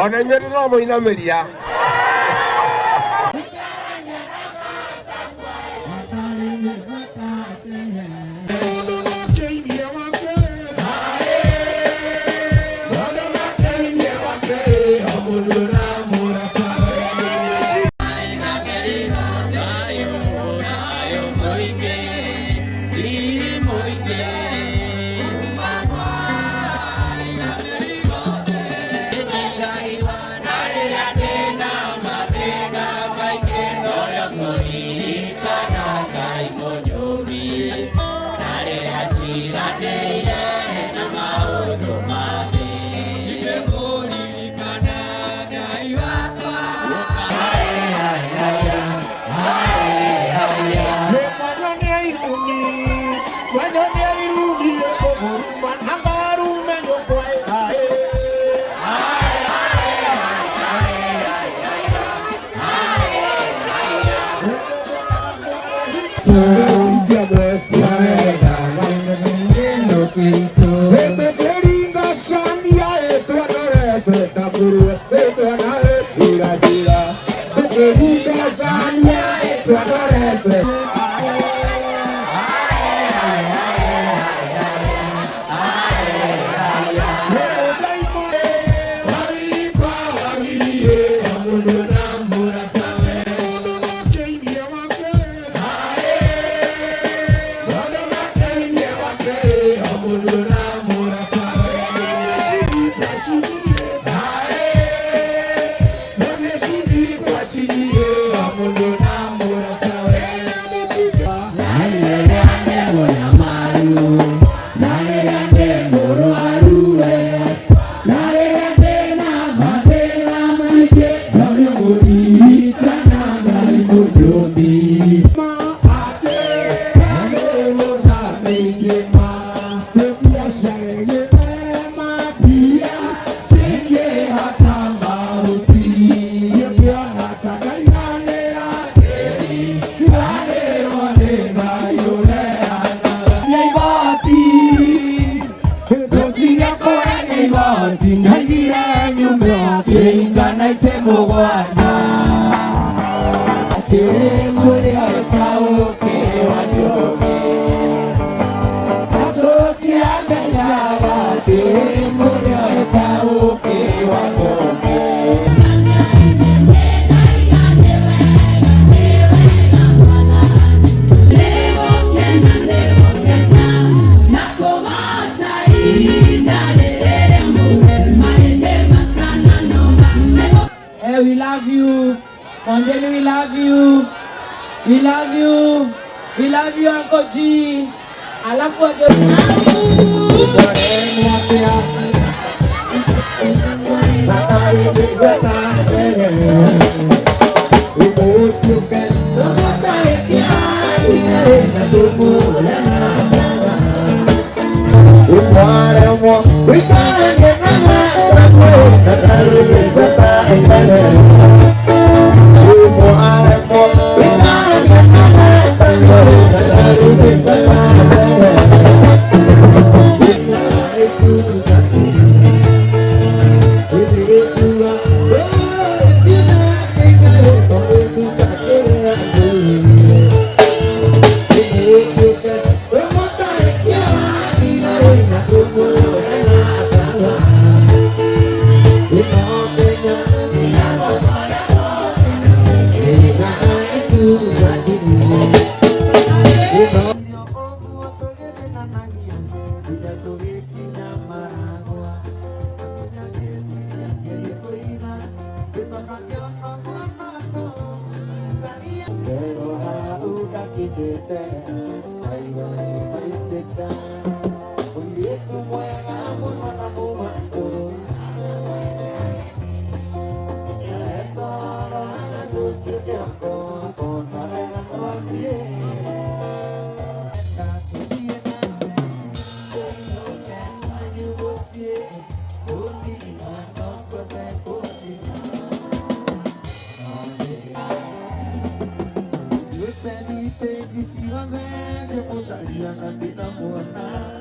Ona inyuĩ ndĩramũinamĩria. Hey, we love you. Kondeni, we love you. We love you. We love you, Uncle G. Alafu Thank you.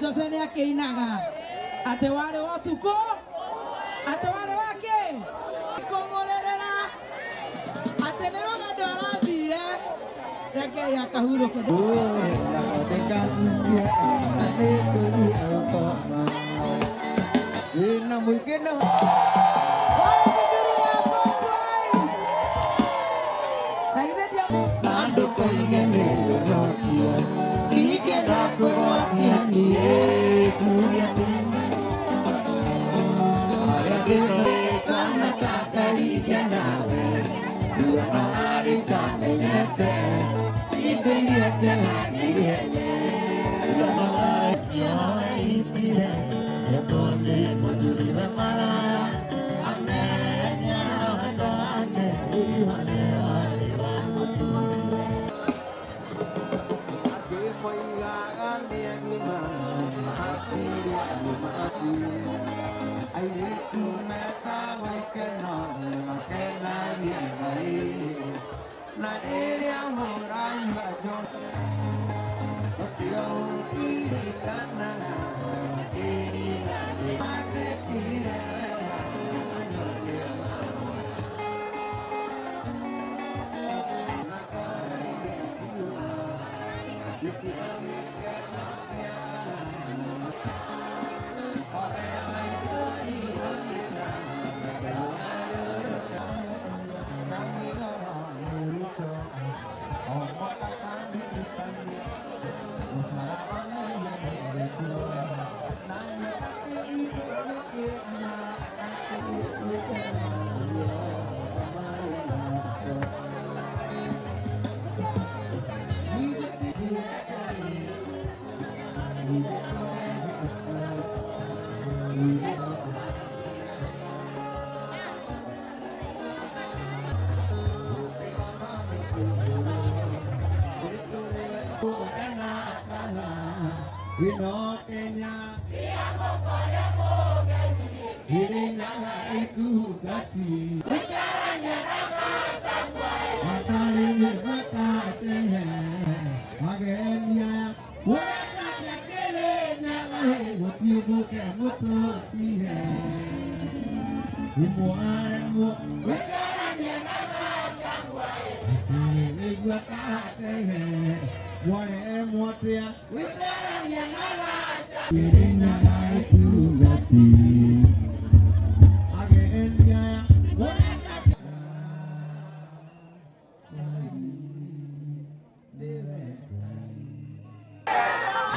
Jose nĩ akĩinaga atĩ warĩ wa ũtukũ atĩ warĩ wa kĩ kũmũrĩrĩra atĩ nĩ rũgendo arathire rekei akahurũke.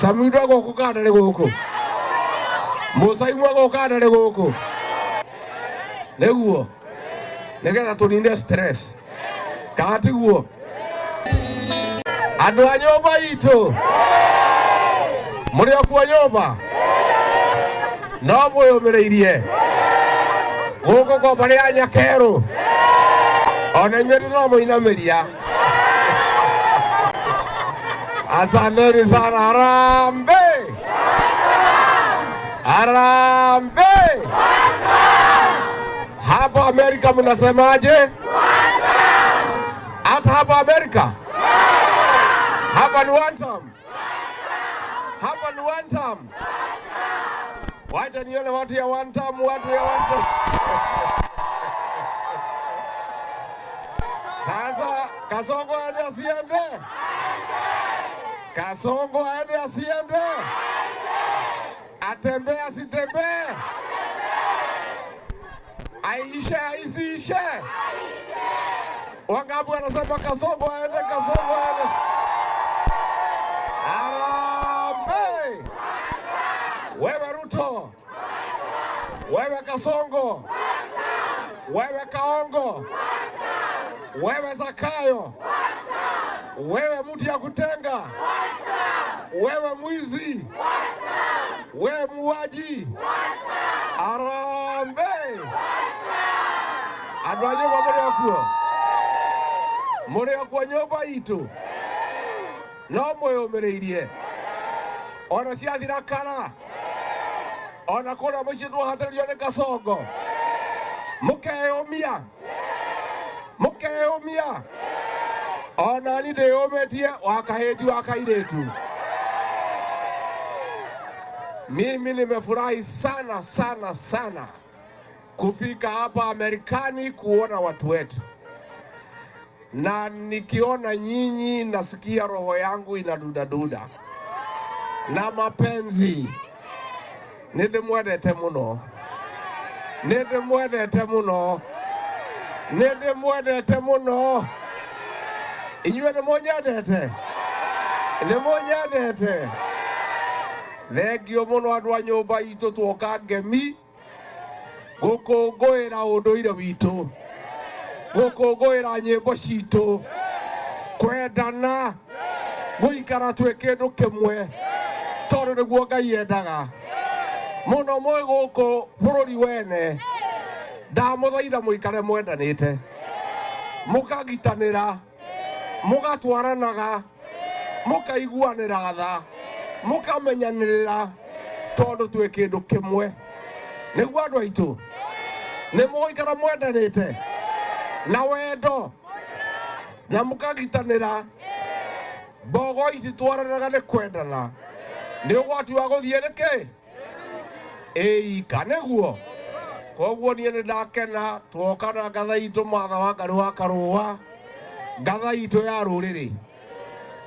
Samuel gũkũ kana nĩ gũkũ Mũcaimwa gũkũ kana nĩ gũkũ nĩguo nĩgetha tũnine stress kana tiguo andũ a nyũmba itũ mũrĩ o kuo nyũmba no mwĩyũmĩrĩirie gũkũ kwa mbarĩ ya Nyakerũ ona inyuĩ ndĩramũinamĩria. Asanteni sana. Harambee! Harambee! Hapo Amerika mnasemaje? Hata hapo Amerika? Hapa ni one time. Hapa ni one time. Wacha nione watu ya one term, watu ya one term. Sasa Kasongo aende asiende? Kasongo aende asiende? Atembee asitembee? Aishe aisiishe? Wangapi wanasema Kasongo aende, Kasongo aende? Harambee! Wewe Ruto, wewe Kasongo, wewe Kaongo, wewe Zakayo, wewe mtu ya kutenga, wewe mwizi, wewe muuaji, harambee! Andũ a nyũmba mũrĩ o kuo, mũrĩ o kuo nyũmba itũ, no mwĩyũmĩrĩirie ona ciathira kara, ona kũrĩa mũciĩ twahatĩrĩrio nĩ Kasongo, mũkeyũmia, mũkeyũmia. Ona ni ndĩyũmĩtie wa kahĩti wa kairĩtu. Mimi nimefurahi sana sana sana kufika hapa Amerikani kuona watu wetu, na nikiona nyinyi nasikia roho yangu inadudaduda na mapenzi. Nĩndĩmwendete mũno, nĩndĩmwendete mũno, nĩndĩmwendete mũno. Inyuĩ nĩmũnyendete? Nĩmũnyendete? Thengio mũno andũ a nyũmba itũ tuoka ngemi gũkũngũĩra ũndũire witũ, gũkũngũĩra nyĩmbo citũ, kwendana, gũikara twĩ kĩndũ kĩmwe, tondũ nĩguo Ngai endaga mũno. Mwĩ gũkũ bũrũri wene, ndamũthaitha mũikare mwendanĩte, mũkagitanĩra, mũgatwaranaga, mũkaiguanĩra tha, mũkamenyanĩrĩra, tondũ twĩ kĩndũ kĩmwe. Nĩguo andũ aitũ nĩ mũgũikara mwendanĩte na wendo na mũkagitanĩra. Mbogo ititwaranaga nĩ kwendana, nĩ ũgwati wa gũthiĩ nĩkĩ ĩika nĩguo. Koguo niĩ nĩ ndakena tuoka na ngatha itũ Martha Wangari wa Karũa, ngatha itũ ya rũrĩrĩ,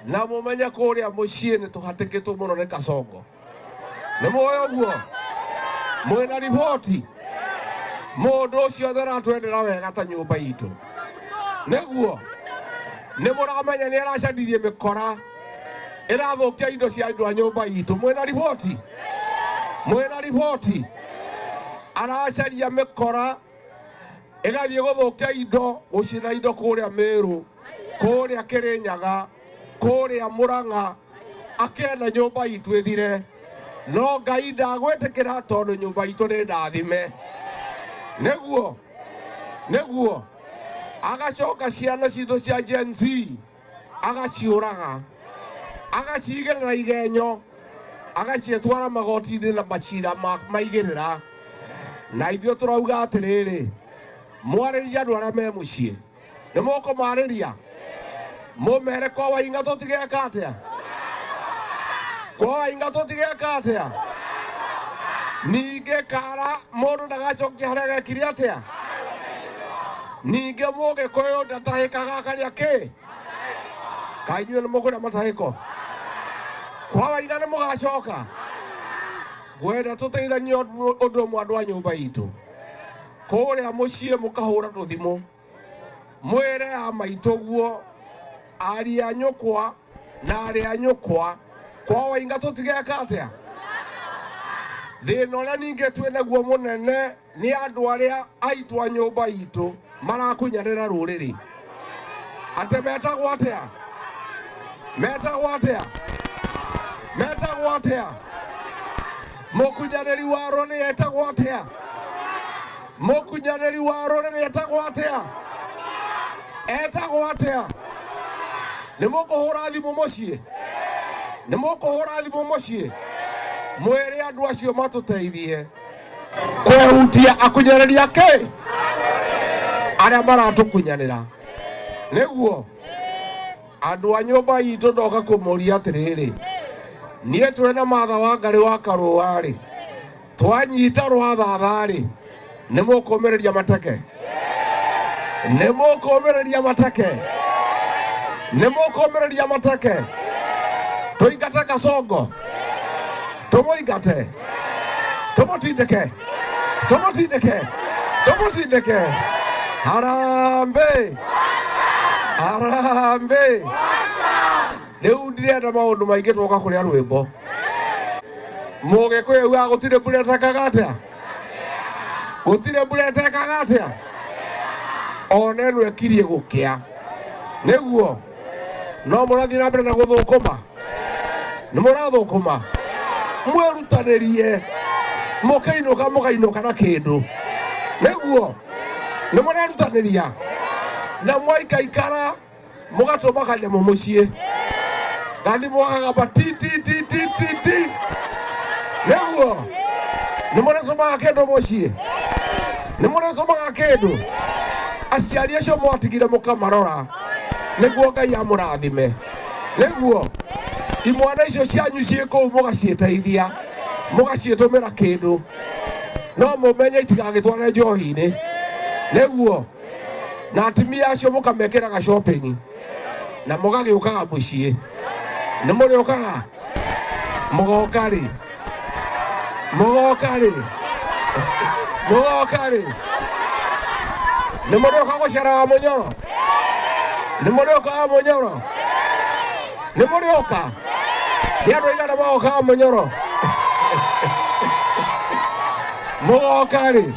na mũmenye kũrĩa mũciĩ nĩ tũhatĩkĩtwo mũno nĩ Kasongo. Nĩ mũĩ ũguo? Mwĩna riboti? Mũndũ ũcio ndaratwendera wega ta nyũmba itũ, nĩguo nĩ mũramenya nĩ aracanirie mĩkora ĩrathũkia indo cia andũ a nyũmba itũ. Mwĩna riboti? Mwĩna riboti? Aracaria mĩkora ĩgathiĩ gũthũkia indo, gũcina indo kũrĩa Mĩrũ, kũrĩa Kĩrĩnyaga, kũrĩa Mũrang'a, akĩenda nyũmba itũ ĩthire. No Ngai ndagwĩtĩkĩra tondũ nyũmba itũ nĩ ndathime. Nĩguo, nĩguo. Agacoka ciana citũ cia Gen Z agaciũraga, agacigĩrĩra igenyo, agaciĩtwara magoti-inĩ na macira maigĩrĩra. Na ithuĩ tũrauga atĩrĩrĩ, mwarĩrie andũ arĩa me mũciĩ, nĩ mũkũmarĩria, mũmere kwa Waing'a tũtigeka atĩa, kwa Waing'a tũtigeka atĩa. Ningĩ kara mũndũ ndagacokia harĩa gekire atĩa. Ningĩ mũgĩkũyũ ndatahĩkaga akarĩa kĩ? Kaĩ inyuĩ nĩ mũkũrĩa matahĩko? Kwa Waing'a nĩ mũgacoka? Ngwenda tũteithanie ũndũ ũmwe andũ a nyũmba itũ. Kũrĩa mũciĩ mũkahũra tũthimũ, mwĩre a maitũ guo, aria a nyũkwa na arĩ a nyũkwa, kwa Waing'a tũtigeka atĩa. Thĩna ũrĩa ningĩ twĩ naguo mũnene nĩ andũ arĩa aitũ a nyũmba itũ marakunyanĩra rũrĩrĩ. Atĩ metagwo atĩa? Metagwo atĩa? Metagwo atĩa? Mũkunyanĩri wa rũrĩrĩ etagwo atĩa? Mũkunyanĩri wa rũrĩrĩ etagwo atĩa? Etagwo atĩa? Nĩ mũkũhũra thimũ mũciĩ? Nĩ mũkũhũra thimũ mũciĩ? Mwĩre andũ acio matũteithie kwehutia akunyanĩri ake arĩa maratũkunyanĩra. Nĩguo andũ a nyũmba itũ ndoka kũmũria atĩrĩrĩ, niĩ twĩna Martha Wangari wa Karũa rĩ, Twanyita rwathatha-rĩ, nĩ mũkũmĩrĩria mateke, nĩ mũkũmĩrĩria mateke, nĩ mũkũmĩrĩria mateke. Tũingate Kasongo, tũmũingate, tũmũtindĩke, tũmũtindĩke, tũmũtindĩke. Harambee, harambee. Rĩu ndirenda maũndũ maingĩ, twoka kũrĩa rwĩmbo. Mũgĩkũyũ augaga gũtirĩ mbura ĩtekaga atĩa, gũtirĩ mbura ĩtekaga atĩa, ona ĩno ĩkirie gũkĩa. Nĩguo no mũrathiĩ na mbere na gũthũkũma, nĩ mũrathũkũma, mwĩrutanĩrie, mũkĩinũka mũkainũka na kĩndũ. Nĩguo nĩ mũrerutanĩria na mwaikaikara mũgatũma kanyamũ mũciĩ, gathimũ gakagamba ti ti ti ti ti ti. Nĩguo nĩ mũrĩtũmaga kĩndũ mũciĩ, nĩ mũrĩtũmaga kĩndũ. Aciari acio mwatigire mũkamarora nĩguo Ngai amũrathime. Nĩguo imwana icio cianyu ciĩ kũu mũgaciĩteithia, mũgaciĩtũmĩra kĩndũ, no mũmenye itigagĩtware njohi-inĩ. Nĩguo na atumia acio mũkamekĩraga shopping na mũgagĩũkaga mũciĩ. Nĩ mũrĩũkaga? Mũgoka rĩ? Mũgoka rĩ? Mũgoka rĩ? Nĩ mũrĩũka gũcera wa Mũnyoro? Nĩ mũrĩũka wa Mũnyoro? Nĩ mũrĩũka? Nĩ andũ aigana magoka wa Mũnyoro? Mũgoka rĩ?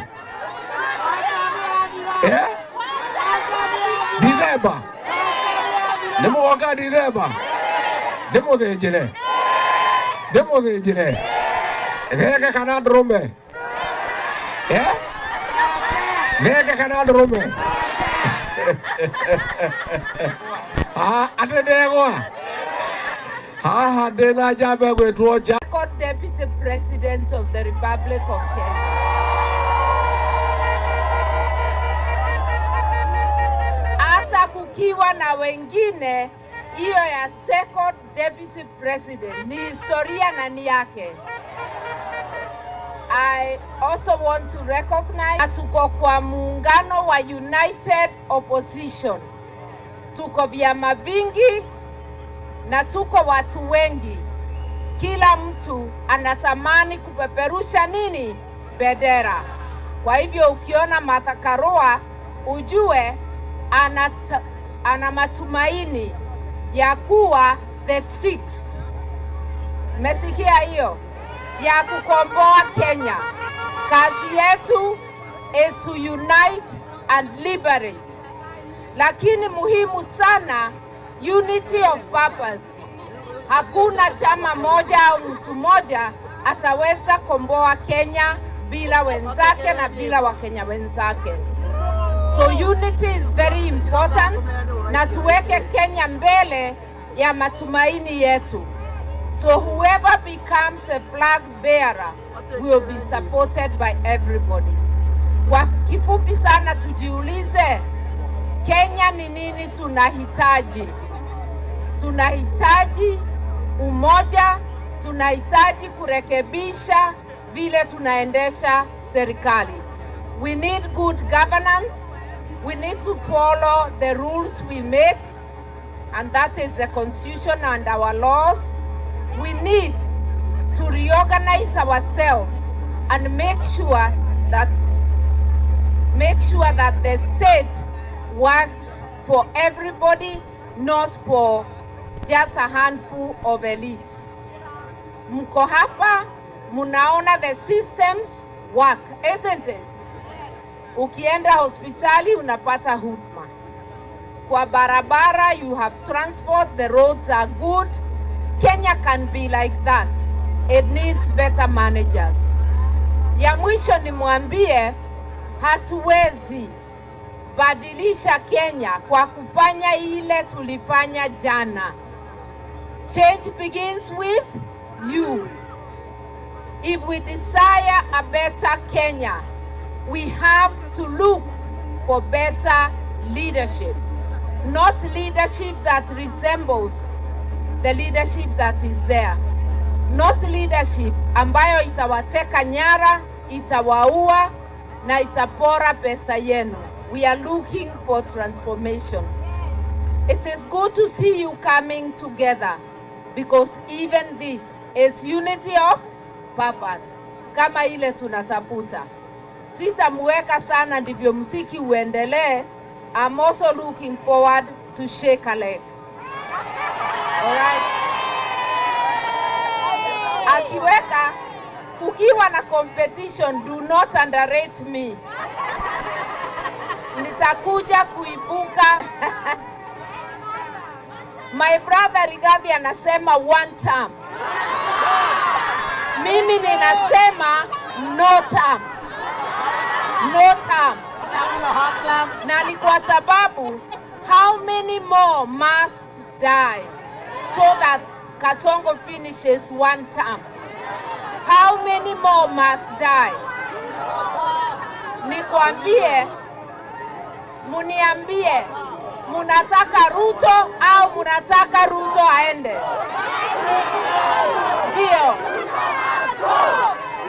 Eh? Dithemba nĩ mũgoka Dithemba? Ndĩmũthĩnjĩre, ndĩmũthĩnjĩre thenge kana ndũrũme? Eh? Thenge kana ndũrũme? Ah, atĩ ndegwa haha ndĩ na njamba ĩgwĩtwo nja. Second Deputy President of the Republic of Kenya. Hata kukiwa na wengine, hiyo ya Second Deputy President ni historia na ni yake. I also want to recognize tuko kwa muungano wa United Opposition. Tuko vyama vingi na tuko watu wengi. Kila mtu anatamani kupeperusha nini? Bendera. Kwa hivyo ukiona Martha Karua ujue ana matumaini ya kuwa the sixth. Mmesikia hiyo? Ya kukomboa Kenya. Kazi yetu is to unite and liberate. Lakini muhimu sana, unity of purpose. Hakuna chama moja au mtu mmoja ataweza komboa Kenya bila wenzake na bila Wakenya wenzake. So unity is very important, na tuweke Kenya mbele ya matumaini yetu. So whoever becomes a flag bearer will be supported by everybody. Kwa kifupi sana tujiulize, Kenya ni nini tunahitaji? Tunahitaji umoja, tunahitaji kurekebisha vile tunaendesha serikali. We need good governance. We need to follow the rules we make, and that is the constitution and our laws. We need to reorganize ourselves and make sure that the state works for everybody, not for just a handful of elites. Mko hapa munaona the systems work, isn't it? Ukienda hospitali unapata huduma. Kwa barabara you have transport, the roads are good. Kenya can be like that. It needs better managers. Ya mwisho nimwambie, hatuwezi badilisha Kenya kwa kufanya ile tulifanya jana. Change begins with you. If we desire a better Kenya, we have to look for better leadership. Not leadership that resembles the leadership that is there. Not leadership ambayo itawateka nyara, itawaua na itapora pesa yenu. We are looking for transformation. It is good to see you coming together because even this is unity of purpose, kama ile tunatafuta. Sitamweka sana ndivyo mziki uendelee. I'm also looking forward to shake a leg. All right. Akiweka kukiwa na competition, do not underrate me. Nitakuja kuibuka. My brother Rigathi anasema one term. Mimi ninasema no term. No term. Na ni kwa sababu, how many more must die so that Kasongo finishes one term? How many more must die? Nikwambie, muniambie, munataka Ruto au munataka Ruto aende? Ndio.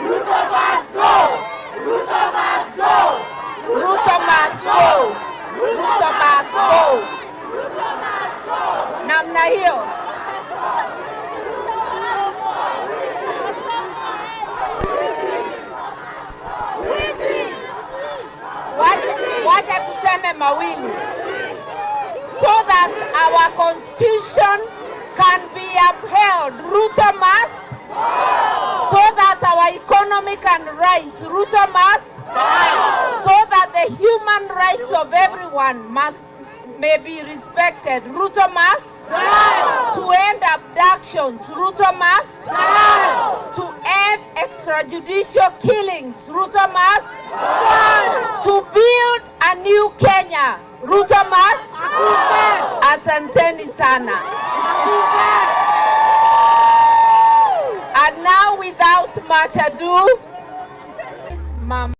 Ruto must go! Ruto must go! Ruto must go. Ruto must go. Namna hiyo. Wacha tuseme mawili so that our constitution can be upheld. Ruto must, so that our economy can rise. Ruto must, so that the human rights of everyone must may be respected. Ruto must, to end abductions. Ruto must, to end extrajudicial killings. Ruto must, to build a new Kenya. Ruto must. Asanteni sana. And now, without much ado, Mama.